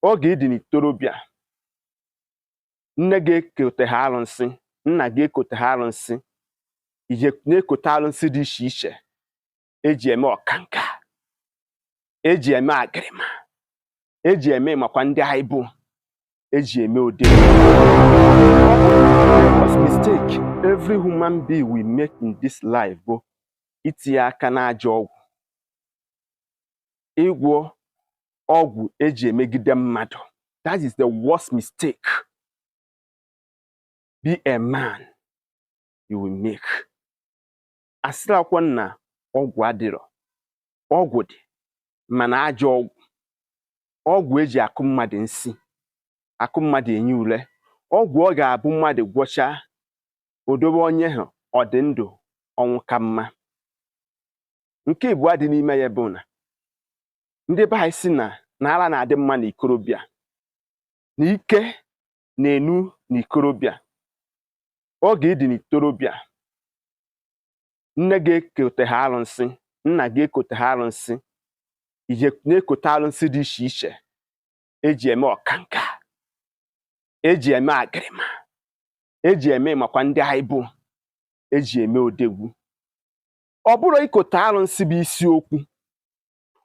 Oge ị dị n'itorobịa, nne gị ekote ha arụnsị, nna gị ekote ha arụnsị, ije na-ekote arụnsị dị iche iche eji eme ọkanka, eji eme agịrịma, eji eme makwa ndị anyị bụ, eji eme ode. The first mistake every human being will make in this life bụ itinye aka n'ajọ ọgwụ, ịgwọ ọgwụ eji emegide mmadụ. That is the worst mistake be a man you will make. Asịrakwa na ọgwụ adịrọ, ọgwụ dị, mana ajọ ọgwụ, ọgwụ eji akụ mmadụ nsị, akụ mmadụ enye ule, ọgwụ ọ ga-abụ mmadụ gwọchaa odobe onye ahụ ọ dị ndụ, ọnwụ ka mma. Nke ịbụọ dị n'ime ya bụ na ndị be anyị sị na na ara na-adị mma n'ikorobịa, na ike na-enu n'ikorobịa. Oge ị dị n'itorobịa, nne gị ekote ha arụnsị, nna gị ekote ha arụnsị, ije na-ekote arụnsị dị iche iche eji eme ọkanka, eji eme agịrịma, eji eme makwa ndị anyị bụ, eji eme odegwu. Ọ bụrụ ikote arụnsị bụ isiokwu,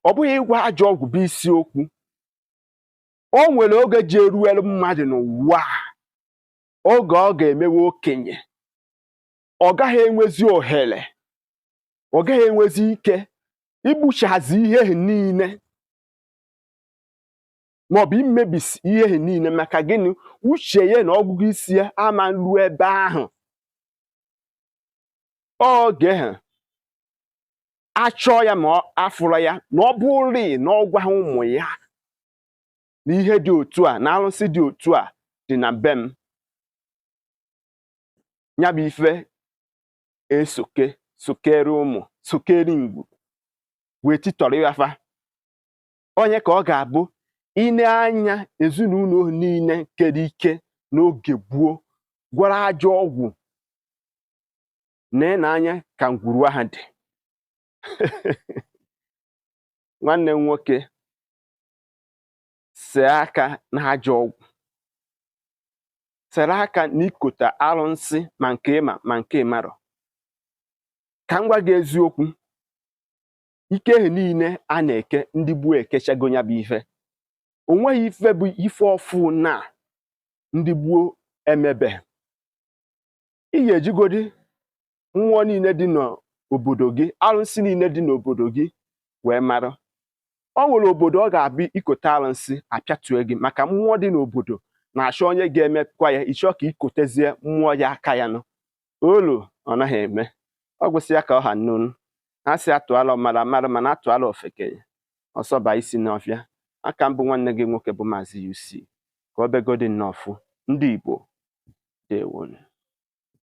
ọ bụghị ịgwọ ajọ ọgwụ bụ isiokwu. O nwere oge ji eruelu mmadụ n'ụwa a, oge ọ ga-emewe okenye, ọ gaghị enwezi ohere, ọ gaghị enwezi ike igbuchazi ihe ahụ niile maọbụ imebisi ihe ahụ niile. Maka gịnị? Uche ya na ọgụgụ isi ya ama nru ebe ahụ. Oge ahụ achọọ ya ma afụrọ ya, na ọ bụrị na ọ gwa ụmụ ya na ihe dị otu a na arụsị dị otu a dị na be m, ya bụ ife esoke sokere ụmụ sokere ngwu wee titọrọ ya fa. Onye ka ọ ga-abụ ine anya ezinụlọ niile kere ike n'oge gboo gwara ajọ ọgwụ nee na anya ka ngwuru aha dị. Nwanne m nwoke, see aka n'ajọ ọgwụ, sere aka n'ikota arụnsị, ma nke ịma ma nke ịmarọ. Ka m gwa gị eziokwu, ike ahụ niile a na-eke ndị gboo ekechago ya bụ ife. O nweghị ife bụ ife ọfụ na ndị gboo emebe. Ị ga-ejigodi mmụọ niile dị n'obodo gị, arụnsị niile dị n'obodo gị wee mara. O nwere obodo ọ ga-abụ ikote arụnsị apịatue gị, maka mmụọ dị n'obodo na-achọ onye ga-emekwa ya. Ịchọ ka ikotezie mmụọ ya aka ya nụ olu, ọ naghị eme. Ọ gwụsị ya ka ọ ha nnunu ha si atụala ọmara mara, mana atụala ofekenye ọsọba isi n'ọfịa. Aka mbụ nwanne gị nwoke bụ Maazị UC, ka ọ begodi nnọọfụ ndị Igbo. Dewonu.